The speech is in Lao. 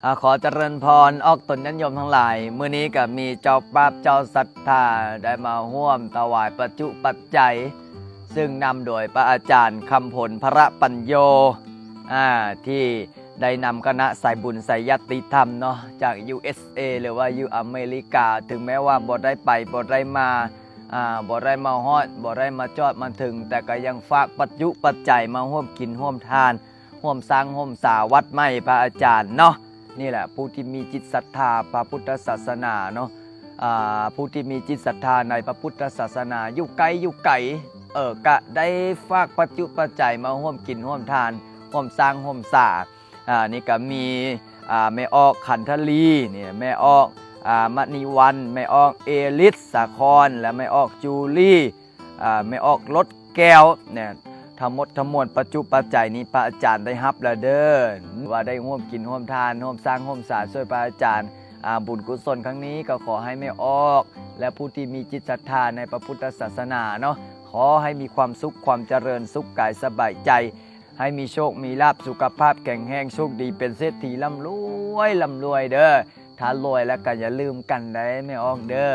ອາ ຂໍຈະເລີນພອນອອກຕົນຍາດໂຍມທັງຫຼາຍ, ມື້ນີ້ກໍມີເຈົ້າພາບເຈົ້າສັດທາໄດ້ມາຮ່ວມຖວາຍປັດຈຸປັດໄຈ, ຊຶ່ງນຳໂດຍພະອາຈານຄຳພົນ ພະລະປັນໂຍ ອາ ທີ່ໄດ້ນຳຄະນະສາຍບຸນສາຍຍາດຕິທຳເນາະ ຈາກ ຢູເອສເອ ຫຼືວ່າຢູ່ອາເມລິກາ, ເຖິງແມ້ວ່າບໍ່ໄດ້ໄປ ບໍ່ໄດ້ມາ ອາ ບໍ່ໄດ້ມາຮອດ ບໍ່ໄດ້ມາຈອດມາເຖິງ, ແຕ່ກໍຍັງຝາກປັດຈຸປັດໄຈມາຮ່ວມກິນຮ່ວມທານ ຮ່ວມສ້າງຮ່ວມສາວັດໃໝ່ພະອາຈານເນາະ. ນີ້ແຫຼະ ຜູ້ທີ່ມີຈິດສັດທາພະພຸດທະສາສະໜາເນາະ ອາ ຜູ້ທີ່ມີຈິດສັດທາໃນພະພຸດທະສາສະໜາ ຢູ່ໃກ້ຢູ່ໄກ ເອີ ກະໄດ້ຝາກປັດຈຸປັດໄຈມາຮ່ວມກິນຮ່ວມທານ ຮ່ວມສ້າງຮ່ວມສາ. ອາ ນີ້ກະມີ ອາ ແມ່ອອກ ຂັນທະລີ ນີ້ ແມ່ອອກ ອາ ມະນີວັນ ແມ່ອອກ ເອລິດ ສາຄອນ ແລະ ແມ່ອອກ ຈູລີ ອາ ແມ່ອອກ ລົດແກ້ວ ແນ່ ທັງໝົດທັງມວນປັດຈຸປັດໄຈນີ້ພະອາຈານໄດ້ຮັບແລ້ວເດີ ວ່າໄດ້ຮ່ວມກິນຮ່ວມທານ ຮ່ວມສ້າງຮ່ວມສາຊ່ວຍພະອາຈານ. ອາ ບຸນກຸສົນຄັ້ງນີ້ກໍຂໍໃຫ້ແມ່ອອກ ແລະ ຜູ້ທີ່ມີຈິດສັດທາໃນພະພຸດທະສາສະໜາເນາະ ຂໍໃຫ້ມີຄວາມສຸກຄວາມຈະເລີນ ສຸກກາຍສະບາຍໃຈ ໃຫ້ມີໂຊກມີລາບ ສຸຂະພາບແຂງແຮງ ໂຊກດີເປັນເສດຖີ ລ່ຳລວຍ ລ່ຳລວຍເດີ. ຖ້າລວຍແລ້ວກໍຢ່າລືມກັນໄດ້ແມ່ອອກເດີ.